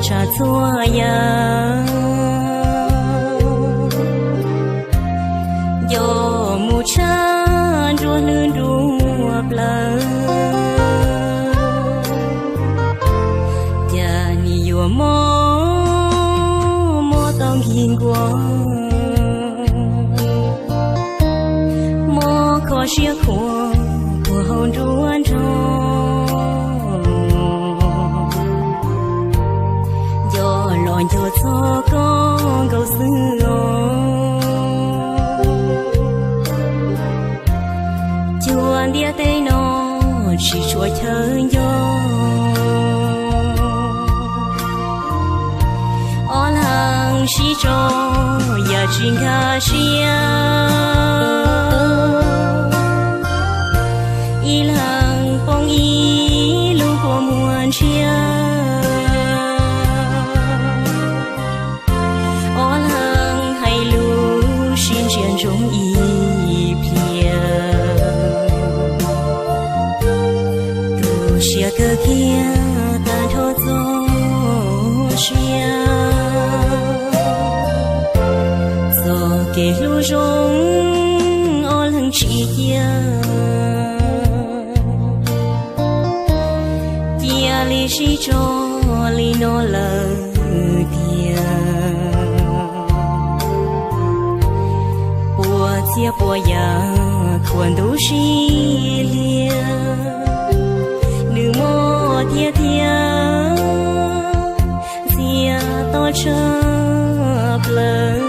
txhua yam, nco mus tshaj nruab hlwb nruab plawv, cas nim yuav mob mob tau nkig nkuas, mob kho siab khuav puag hauv nruab nrog, nco los nco txog koj nkaus xwb os. Cuag ntiaj teb no tsis tshua chaw nco, ob leeg sib tso yam tsis nkag siab, ib leeg poob ib lub kua muag ntshiab, ob leeg hais lus sib ntsia ntsoov ib pliag, tu siab kawg kiag tag nrho txoj sia, txoj kev hlub zoo ob leeg tsis cia, cia li sib tso li no lawm tiag. Puas txhiaj puas yam khuam ntuv sib liag, nws muaj thiab thiab ntxhias to tshaj plaws.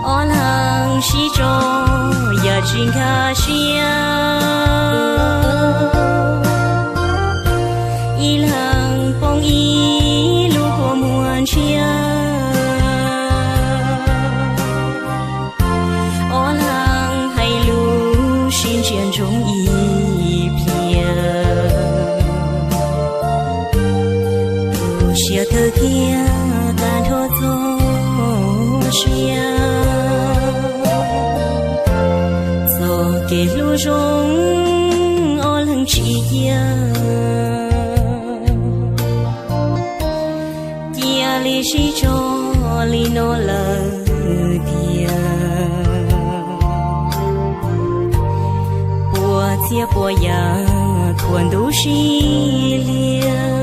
Ob leeg sib tso yam tsis nkag siab, ib leeg poob ib lub kua muag ntshiab, ob leeg hais lus sib ntsia ntsoov ib pliag, tu siab kawg kiag tag nrho txoj sia, txoj kev hlub zoo ob leeg tsis cia, cia li sib tso li no lawm tiag. Puas txhiaj puas yam khuam ntuv sib liag,